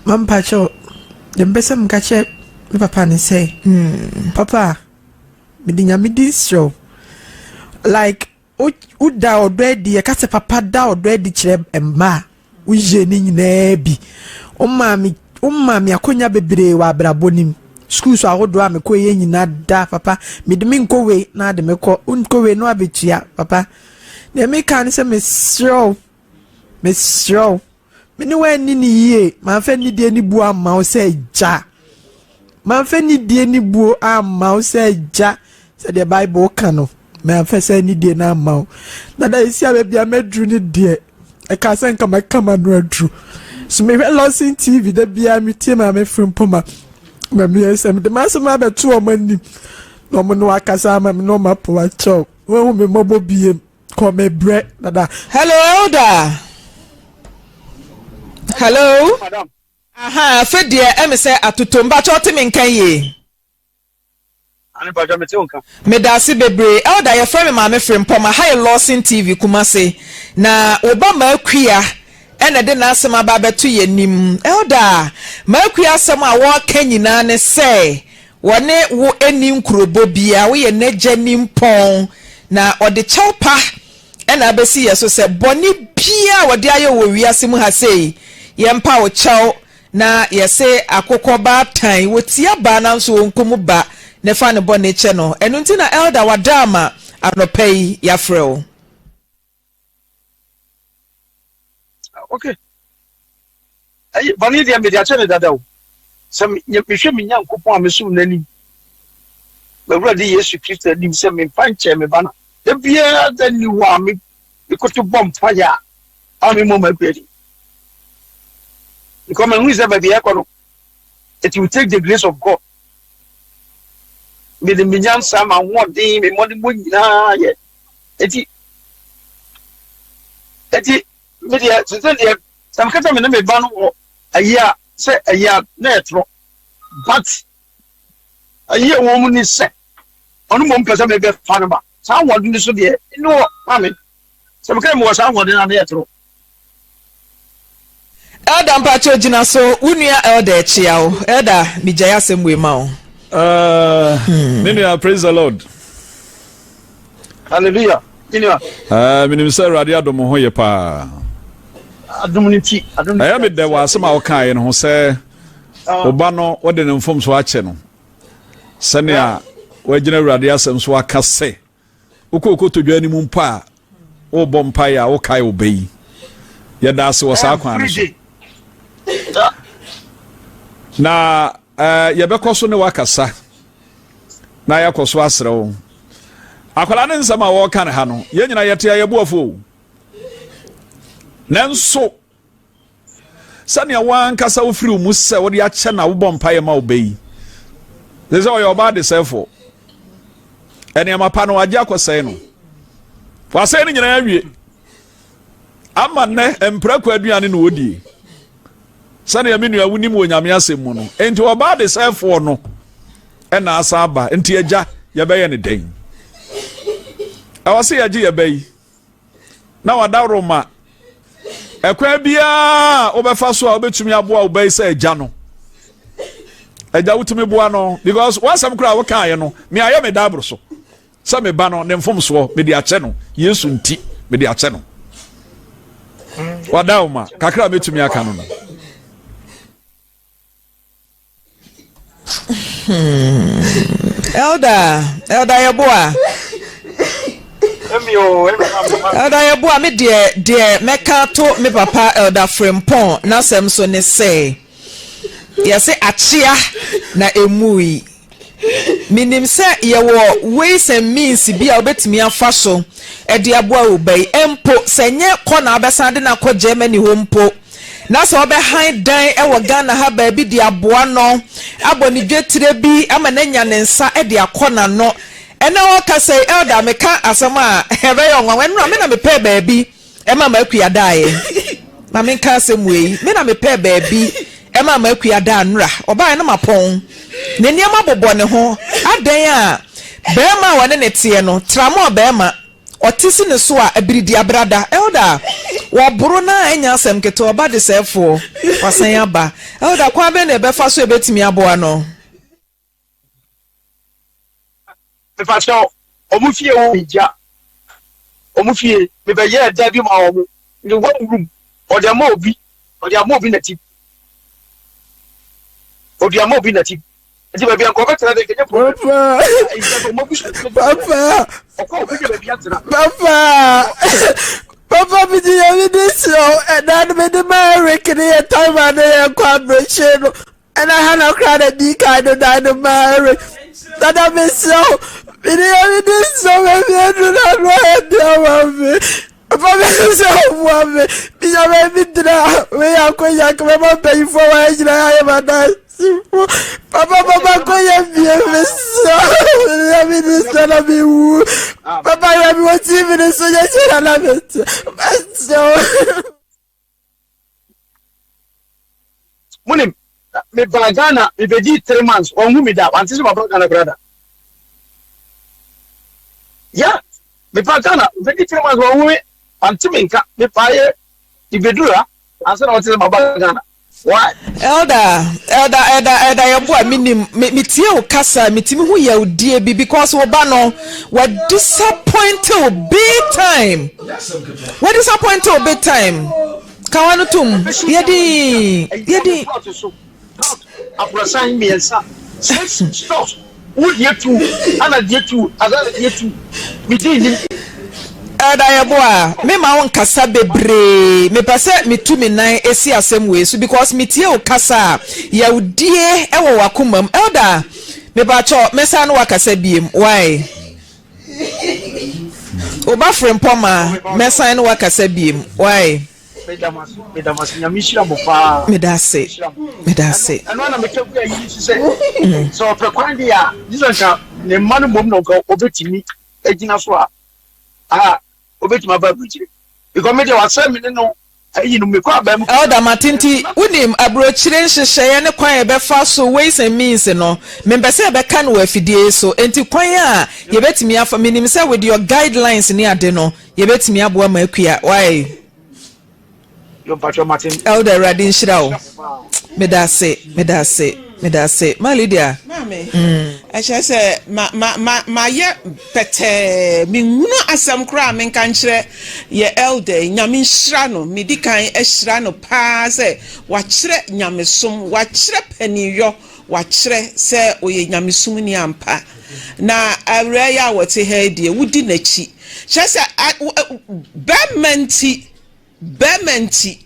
S2: Mampakyɛw deɛ mepɛ sɛ meka kyerɛ me papa ne sɛ, Papa, mede Nyame din srɛ wo, like. Woda ɔdɔ adi, yɛka sɛ papa da ɔdɔ adi kyerɛ mma a, woyɛ ne nyinaa bi. Womaa me womaa me akonya bebree wɔ abrabɔ no mu. Schools ahodoɔ a mekɔeɛ nyinaa da papa, mede me nkɔ wei na ade me kɔ, wonkɔ wei na wabɛtua papa. Deɛ meka ne sɛ mesrɛ wo, mesrɛ wo. Me ne wo anni no yie. Mamfa nidie ne buo amma wo sɛ agya. Mamfa nidie ne buo amma wo sɛ agya. Sɛdeɛ Bible ka no, mamfa sɛ nidie no amma wo. Na da esi a baabi a maduru no deɛ, ɛka sɛ nka mɛka m'ano aduru. So mehwɛ Lawson TV da biara metie Maame Frimpoma. Ma meyɛ sɛ mede m'asɛm abɛto wɔn anim na wɔn ne wakasa ama me na wɔn apo akyɛw. Wɔahu me mmɔbɔ biem. Kɔ me brɛ dada.
S3: Hello elder. Hello.
S5: Madam.
S3: Aha, afe deɛ ɛmi sɛ atoto mpakyɛ ɔte me nka yie.
S5: Ane mpakyɛ mete wo nka.
S3: Medaase bebree elder yɛfrɛ me maame Frimpong aha yɛ Lawson TV Kumasi na wo ba Maakua ɛna ɛde n'asɛm aba abɛto yɛn anim elder Maakua asɛm a wɔreka nyinaa ne sɛ Wɔne wo nni nkurobɔ biara, woyɛ n'agya nimpɔn, na ɔde kyɛw pa na abɛsi yɛn so sɛ bɔne biara a wɔde ayɛ wɔ wiase mu ha sei, yɛmpa wo kyɛw, na yɛse akokɔ baatan, wɔtia ba nanso wɔnkum ba, na fa ne bɔne kyɛ no. Ɛno nti na Elder Wadaama anɔpa yi yɛafrɛ wo.
S5: Okay. Ɛyi bɔne deɛ mede akyɛ no dada o. Sɛ mehwɛ me Nyankopɔn a mesom n'anim, m'Awurade Yesu Kristo anim sɛ memfa nkyɛɛ me ba no. Da biara da nni hɔ a me mekoto bɔ mpaeɛ a a memmɔ m'akua din. Because mahunu sɛ baabi a ɛkɔ no, it will take the grace of God. Mede me nyansa, m'ahoɔden, me mmɔdenbɔ nyinaa yɛ. Eti, eti me deɛ sese deɛ sɛ meka sɛ me ne me ba no wɔ ayi a sɛ ayi a na ɛtorɔ but ayi a ɛwɔ mu ne sɛ ɔno mmom pɛ sɛ mebɛfa no ba saa ahoɔden no so deɛ ɛni hɔ ma me sɛ meka mewɔ saa ahoɔden no a na ɛtorɔ.
S3: Elder mpakyɛw gyina so wo nua elder ɛkyea wo elder megyae asɛm wei ma wo.
S6: Uh, hmm. Me nua praise the Lord.
S5: Hallelujah. Me nua.
S6: Uh, menim sɛ Awurade adom ho yɛ paa.
S5: Adom no nti. Adom
S6: Ɛyɛ me dɛ wɔ asɛm a wokaeɛ no ho sɛ ah. wo ba no wode ne mfomso akyɛ no sɛnea wagyina Awurade asɛm so aka sɛ Wokɔ wo kotodwe anim mpo a, worebɔ mpaeɛ a, wokae wo ba yi. Yɛda ase wɔ saa kwan no so. Na uh, yɛbɛkɔ so ne wakasa na yɛakɔ so asrɛ wo. Akwadaa ne nsɛm a wɔreka no ha no, yɛn nyinaa yɛte a yɛboafo o. Nanso Sɛnea wo ankasa wofiri wo mu sɛ wode akyɛ na wobɔ mpaeɛ ma wo ba yi, sɛ sɛ ɔyɛ ɔbaa desɛefoɔ. Nneɛma pa no wagye akɔsɛe no. Wasɛe no nyinaa awie. Ama nnɛ mprako aduane na wɔdie. Sɛnea me nua wonim wɔ Nyame asɛm mu no. Enti ɔbaa desɛefoɔ no ɛna asan aba. Enti agya yɛbɛyɛ ne dɛn? Ɛwɔ sɛ yɛgye yɛba yi. na wadaworo ma ɛkwan biara a wobɛfa so a wobɛtumi aboa wo ba yi sɛ agya no agya wotumi boa no because w'asɛm koraa wokaeɛ no me ayɛ me daboro so sɛ me ba no ne mfomsoɔ mede akyɛ no yesu nti mede akyɛ no wada wo ma kakra a mɛtumi aka no no
S3: Hmm. Elder, Elder Yeboah. Elder Yeboah, me deɛ deɛ mɛka to me papa Elder Frimpong n'asɛm so ne sɛ yɛse akyea na emui. Menim sɛ yɛwɔ ways and means bi a wobɛtumi afa so de aboa wo ba yi, mpo sɛ ɛnyɛ kɔ na wobɛsan de no akɔ Germany hɔ mpo, na sɛ wobɛhan dan wɔ Ghana ha baabi de aboa no, abɔ ne dwetire bi ama no anya ne nsa de akɔ n'ano. Ɛnɛ ɔrekasa yi, Elder, meka asɛm a ɛbɛyɛ ɔnwanwa. Ɛnora me na mepɛɛ baabi Ɛma m'akua daeɛ. Ma menka asɛm wei. Me na mepɛɛ baabi ɛmaa m'akua daa nnora. Ɔbaeɛ no mapɔn. Ne nneɛma bobɔ ne ho. Adɛn a barima a ɔne no teɛ no, tramɔɔ barima, ɔte si ne so a, abiridi abrada. Elder, wɔboro no a ɛnyɛ asɛm ketewa. Ɔba desɛefoɔ, wasan aba. Elder, kwan bɛn na yɛbɛfa so a yɛbɛtumi aboa no?
S5: Mepakyɛw, ɔmo fie wɔ gya. Wɔn fie, mebɛyɛɛ dan bi maa wɔn, ne one room, ɔde ama obi, ɔde ama obi nati. Ɔde ama obi nati. Nti baabi a nka ɔbɛtena de nkɛnyɛ problem.
S2: Papa. Papa.
S5: Ɔkɔ obi de baabi atena.
S2: Papa. Papa mi di yɛ mi di si o ɛdan no mi di ma Eric ne yɛ time a ne yɛ kɔ aburokyire no ɛna ha na koraa na di kan no dan no ma Eric dada mi si o mi di yɛ mi di si o baabi aduru na ano ayɛ di ama mi. Papa mi sɛ ɔboa me menya baabi tena wei akɔnya kɛmɛma mpanyinfoɔ wa gyina ayɛ ma dansefo papa papa kɔyɛ bie mesrɛ menya me ni sɛ na mewu papa yɛ me wɔ tv no so nyɛ sɛ na na mete mesrɛ
S5: Munim, mebaa Ghana mebɛdii 3 months, wɔnhu me da, wante sɛ maba Ghana koraa da. Ya, mebaa Ghana mebɛdii 3 months, wɔnhu me, wante me nka. Mebaeɛ mebɛduru ha ansa na wɔte sɛ maba Ghana. Why?
S3: Elder, elder, elder, elder, yɛboa menim me metie wo kasa, metumi ho yawdie bi because wo ba no wa disappoint wo big time, wa disappoint wo big time. Ka wa no tom, yɛdin yɛdin.
S5: Aborɔsan mmiɛnsa, six stores, wo deɛ tu ana deɛ tu ana deɛ tu, megye nnim.
S3: Elder Yeboah, me ma wo nkasa bebree, mepɛ sɛ metu me nan si asɛm wei so because metie wo kasa a, yawdie wɔ w'akoma mu. Elder, mepakyɛw, mɛsan ne wo akasa biem, why? Wo ba Frimpong-ma, mɛsan ne wo akasa biem, why?
S5: Meda mo ase, meda mo ase, Nyame nhyira mo paa.
S3: Meda ase, meda ase.
S5: Ɛno ara na meka gu ayi so sɛ, sɛ ɔpɛ kwan de a, gye sɛ nka ne mma no mmom na nka ɔbɛtumi agyina so a, a ɔbɛtumi aba aburokyire. Because me deɛ wasɛ me ne no ayi no, mekɔ abaa mu.
S3: Elder mate nti wonim aburokyire nhyehyɛeɛ ne kwan a yɛbɛfa so ways and means no mempɛ sɛ yɛbɛka no wɔ afidie yi so enti kwan a yɛbɛtumi afa menim sɛ with your guidelines ne ade no yɛbɛtumi aboa ma akua why. Elder Awurade nhyira wo. Meda ase, meda ase, meda ase. Ma Lydia.
S1: Maame, ɛkyerɛ sɛ ma ma ma mayɛ pɛtɛɛ, menhunu asɛm koraa a menka nkyerɛ yɛ elder yi. Nyame nhyira no. Medi kan ahyira no paa sɛ wakyerɛ nyamesom, wakyerɛ paninyɔ, wakyerɛ sɛ ɔyɛ nyamesomni ampa. Na awuraa yi a wɔte ha yi deɛ, wodi n'akyi. Kyerɛ sɛ bɛrima nti, bɛrima nti,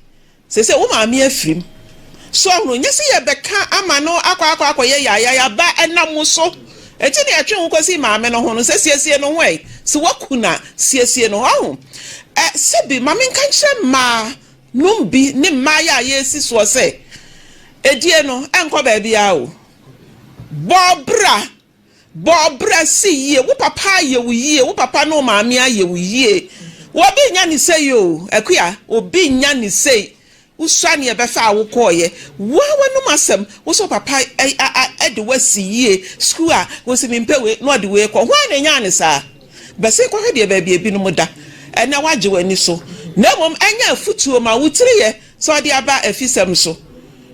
S1: seesei wo maame afirim. So ahunu, nyɛ sɛ yɛbɛka ama no akɔ akɔ akɔyɛ yayaya ba ɛnam wo so. Enti na yɛtwe wo kɔsi maame no ho no sɛ siesie no ho ɛ. Sɛ woaku no a, siesie no ho. Ɔho, ɛ, sɛbi, ma menka nkyerɛ mmaa nom bi ne mmaayɛ a yɛresi soɔ sɛ, edie no, ɛnkɔ baabiara o. Bɔ bra Bɔ bra si yie, wo papa ayɛ wo yie, wo papa ne wo maame ayɛ wo yie. Obi nnya ne sei o, Akua, obi nnya ne sei. Wosua neɛ ɛbɛfa a wokɔɔeɛ. Wo ara w'anum asɛm, wo sɛ wo papa de wo asi yie, sukuu a, wo se mempɛ wei, na ɔde wei kɔ. Hwan na ɛnyaa no saa? Bɛsen kɔhwɛ deɛ baabi a ebinom da. Ɛnnɛ woagye w'ani so. Na mmom ɛnyɛ afotuo ma wo tiri yɛ sɛ ɔde aba afisɛm so.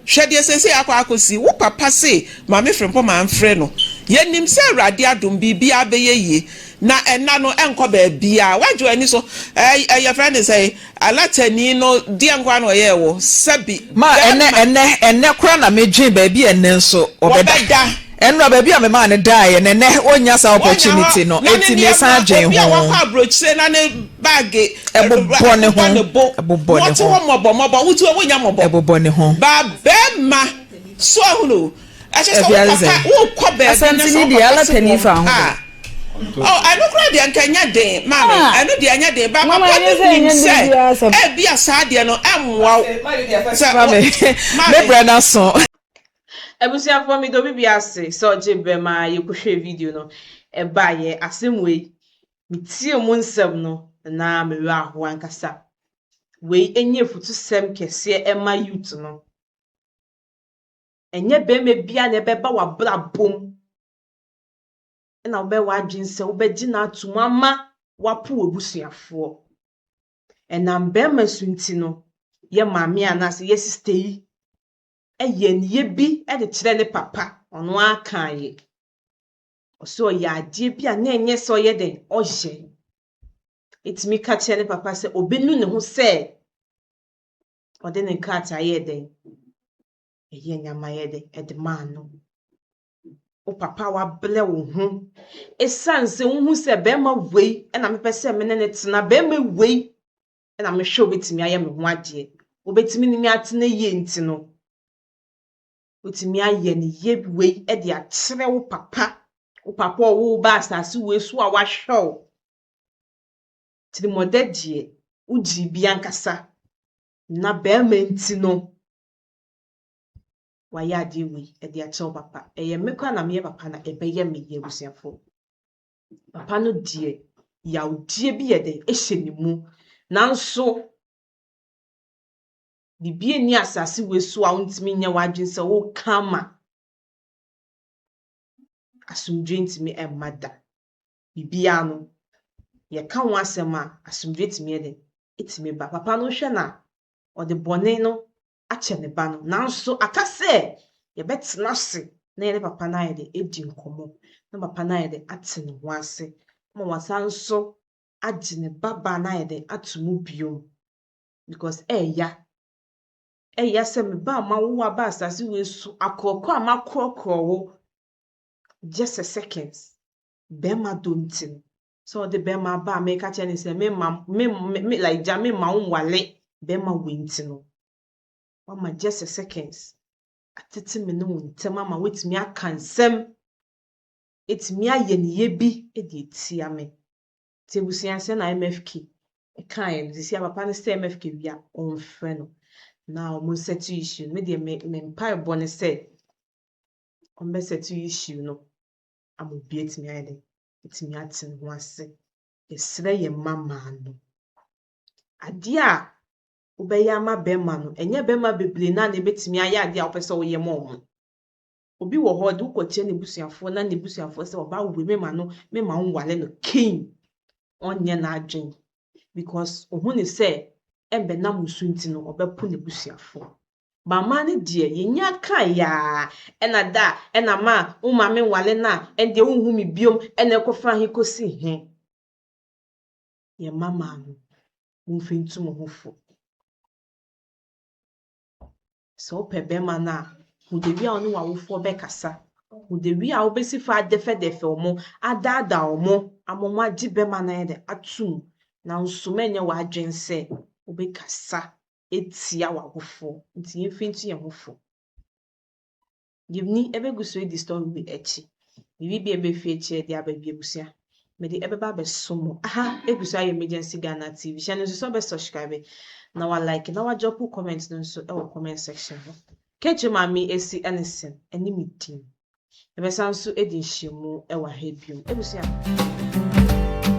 S1: Hwɛ deɛ seesei akɔ akɔsi. Wo papa se Maame Frimpong amfrɛ no. Yɛnim sɛ Awurade adom biribiara bɛyɛ yie. Na ɛna no ɛnkɔ baabiara. Woagye w'ani so. Ɛ ɛ yɛfrɛ no sɛn? Alatani no deɛ nkoa na ɔyɛɛ wo? Sɛbi.
S3: Ma ɛnɛ
S1: Bɛrima.
S3: ɛnɛ ɛnɛ koraa na medwen baabi a ɛnɛ nso ɔbɛda.
S1: Wɔbɛda.
S3: Ɛnora baabi a memaa no daeɛ no ɛnɛ ɔnnya saa
S1: Wɔnya hɔ
S3: opportunity no
S1: na ne
S3: enti
S1: nneɛma
S3: mesan dwen
S1: obi a
S3: ho.
S1: wakɔ aburokyire na ne baage
S3: Ɛbobɔ ne
S1: ɛbobɔ
S3: ho
S1: ne bo
S3: ɛbobɔ
S1: na
S3: ne
S1: ɔte
S3: ho
S1: hɔ mmɔbɔ mmɔbɔ wotu a wonya mmɔbɔ
S3: ɛbobɔ ne ho.
S1: ba bɛrima so ahunu ɛkyɛ sɛ wo
S3: Afiase
S1: papa
S3: sɛn?
S1: wokɔ baabi na sɛ
S7: Asantini
S1: wo
S7: deɛ
S1: papa se
S7: alatani
S1: wɔn
S7: fa ho
S1: pa
S7: bɛn.
S1: a oh ɛno koraa deɛ nka ɛnyɛ den maame
S7: Ah,
S1: ɛno deɛ ɛnyɛ den ba
S7: mama
S1: papa
S7: ɛnyɛ
S1: no
S7: sɛ
S1: nim
S7: ɛnyɛ den
S1: sɛ
S7: biara sɛ
S1: ebi a saa deɛ no ɛmmoa wo sɛ
S3: Maame
S1: wo
S3: me
S1: maame
S3: brɛ no aso.
S1: Abusuafoɔ medɔ obi biara ase sɛ ɔgye berɛ ma yɛkɔhwɛɛ video no ɛbaeɛ. Asɛm wei, metiee mu nsɛm no na me werɛ aho ankasa. Wei ɛnyɛ afutusɛm kɛseɛ ɛma youth no. Ɛnyɛ barima biara na ɛbɛba w'abrabɔ mu ɛna wobɛyɛ w'adwene sɛ wobɛgye no atom ama woapo w'abusuafoɔ. Ɛnam barima so nti no, yɛ maame anaasɛ yɛ sister yi ɛyɛ nneyɛ bi de kyerɛ ne papa, ɔno ara kaeɛ. Ɔsɛ ɔyɛ adeɛ bi a na ɛnyɛ sɛ ɔyɛ dɛn ɔyɛ. tumi ka kyerɛ ne papa sɛ ɔbɛnu ne ho sɛ ɔde ne nkrataa yɛɛ dɛn? Ɛyɛɛ nneɛma yɛɛ dɛn? Ɛde maa no. Wo papa a wabrɛ wo ho ɛsiane sɛ wohu sɛ bɛrima wei na mepɛ sɛ me ne no tena, bɛrima wei na mehwɛ obɛtumi ayɛ me ho adeɛ, obɛtumi ne me atena yie nti no, wotumi ayɛ ne yie wei de akyerɛ wo papa, wo papa a ɔwo wo ba asase wei so a wahwɛ wo. Tirimɔdɛ deɛ, wogyee bi ankasa na bɛrima nti no, wayɛ adeɛ wei de akyerɛ wo papa. Ɛyɛ me koraa na meyɛ papa na ɛbɛyɛ me yɛ abusuafoɔ. Papa no deɛ, yawdeɛ bi yɛ dɛn hyɛ ne mu. Nanso, biribi nni asase wei so a wontumi nyɛ w'adwene sɛ woka ama asomdwoe ntumi mma da. Biribiara no, yɛka ho asɛm a, asomdwoe tumi yɛ dɛn? Ɛtumi ba. Papa no hwɛ no a, ɔde bɔne no akyɛ ne ba no. Nanso aka sɛ yɛbɛtena ase na yɛne papa no ayɛ dɛn? Adi nkɔmmɔ. Na papa no ayɛ dɛn? Ate ne ho ase. Ma wasan nso agye ne ba baa no ayɛ dɛn? Ato mu biom. Because ɛɛya. Ɛɛya sɛ me ba a mawo wo aba asase wei so, akorɔkorɔ a makorɔkorɔ wo just a seconds. Bɛrima dɔ nti no, sɛ ɔde bɛrima aba a meka kyerɛ no sɛ memma me me like gya memma wo nwale bɛrima wei nti no, wama just a seconds atete me ne wo ntam ama woatumi aka nsɛm, ɛtumi ayɛ ne yɛ bi de atia me. Nti abusua sɛ na MFK ɛkaeɛ no, sisi a papa no sɛ MFK wie a ɔmfrɛ no na ɔmo nsettle issue no. Me deɛ me me mpaebɔ ne sɛ ɔmo bɛsettle issue no ama obi atumi ayɛ dɛn? Atumi ate ne ho ase. Yɛsrɛ yɛn mma mmaa no. Adeɛ a wobɛyɛ ama bɛrima no, ɛnyɛ bɛrima bebree naa na ebɛtumi ayɛ adeɛ a wopɛ sɛ woyɛ ma ɔmo. Obi wɔ hɔ, ɔde wo kɔkyerɛ n'abusuafoɔ na n'abusuafoɔ sɛ ɔbaa wei mema no mema wo nwale no kein. Ɔnyɛ n'adwen because ohu ne sɛ ɛmbɛnam wo so nti no ɔbɛpo n'abusuafoɔ. But mmaa no deɛ yɛnya kaeɛ a ɛna da a ɛna ma wo maame nwale no a ɛndeɛ wonhu me biom ɛna ɛkɔfa he kɔsi he. Yɛn mma mmaa no, momfa ntu mo ho fo. Sɛ wopɛ bɛrima no a, hu the way a wo ne w'awofoɔ bɛkasa. Hu the way a wobɛsi fa adɛfɛdɛfɛ wɔn, adaadaa wɔn ama wɔn agye bɛrima no ayɛ dɛ atom. Nanso mɛnyɛ w'adwene sɛ wobɛkasa atia w'awofoɔ. Nti yɛmfa ntu yɛn ho fo. Yɛni ɛbɛgu so adi story wei akyi. Biribi bi a ɛbɛfi akyire de aba bi abusua. Mede ɛbɛba abɛso mo. Aha egu so ayɛ Emergency Ghana TV. Hyɛ no nso sɛ wobɛ subscribe na wa like na wa drop comment no nso ɛwɔ comment section hɔ. Kɛkyɛ maame esi ɛne sen ɛne me din. Yɛbɛsan nso adi nhyiamu ɛwɔ ha biom. Abusua.